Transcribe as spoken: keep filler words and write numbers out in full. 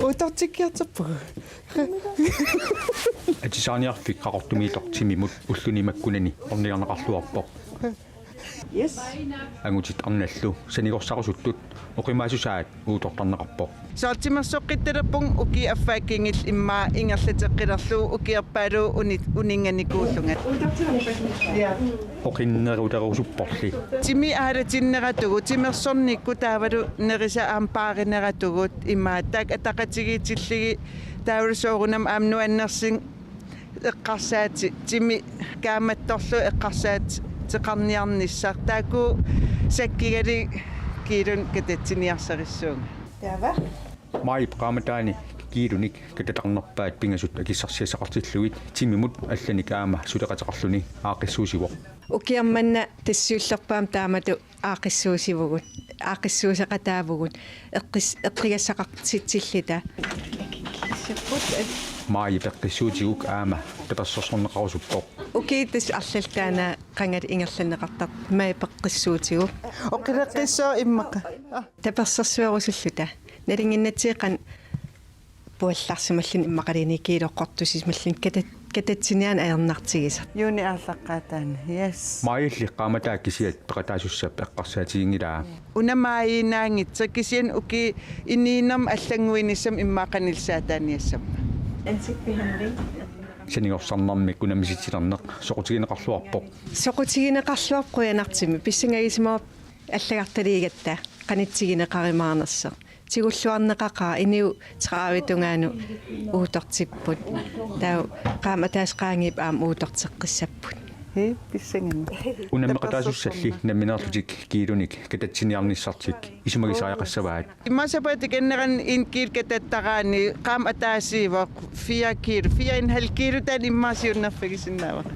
Uuttortikkiartorpugut. Atisaarniarfik Qaqortumiittoq timimut ulluni makkunani ornigarneqarluarpoq. Yes. Angutit arnallu sanigorsarusuttut oqimaassusaat uuttortarneqarpoq. Soorlu timersoqqittalerpunga ukiup affaa kingulleq immaqa ingerlateqqilerlugu ukiorpaaluit uni-, uninnganikuullunga. Oqinnerulerusupporli. Timi aalatinneratugut, timersornikkut taavalu nerisa aamma paarineratugut immaqa taakku ataqatigiittillugit taavalu soorunami aamma nuannersunik eqqarsaatit, timi kaammattorlugu eqqarsaateqarniarnissaq. Taakku sakkigalugit kiilunit katatsiniarsarissuunga. Taava? Maajip qaammataani kiilunik katatarnerpaat pingasut akissarsiassaqartillugit timimut allanik aamma suleqateqarluni aaqqissuussivoq. Ukioq manna tassa siullerpaamik taamatut aaqqissuussivugut, aaqqissuusseqataavugut, eqqis-, eqqigassaqartitsilluta. Maajip eqqissuutiguk aamma tapersersorneqarusuppoq. Ukiut tassa arlallit taanna qangali ingerlanneqartartut Maajip eqqissuutigut. Oqileqqissooq immaqa. Tapersersuerusulluta. Nalunnginnatsigu qanoq puallarsimalluni immaqaluunniit kiiloqqortussimalluni katat-, katatsiniarneq ajornartigisartoq. Juunip aallaqqaataani, yes. Maajalli qaammataa kisiat peqataasussap eqqarsaatiginngilaa. Una maajiinnaanngitsoq kisianni ukiup inuunerma allannguinissamut immaqa qanillisaataaniassammat. Sanigorsaarnermik unammisitsilerneq soqutigineqarluarpoq. Soqutigineqarluarpoq qujanartumik. Pissangagisimavara allagartaliigatta qanitsigineqarumaarnersoq. Tigulluarneqaqaaq, inuit tredive tungaanut uuttortipput. Taava qaammat ataaseq qaangiuppata aamma uuttorteqqissapput. Hii, pissanganaq. Unammeqataasussalli nammineerlutik kiilunik katatsiniarnissartik isumagisariaqassavaat. Immaqa sapaatip akunnerani en kilo katattaraanni qaammat ataasiivoq fire kilo, fire en halv kilo taanna immaqa siunnerfigisinnaavara.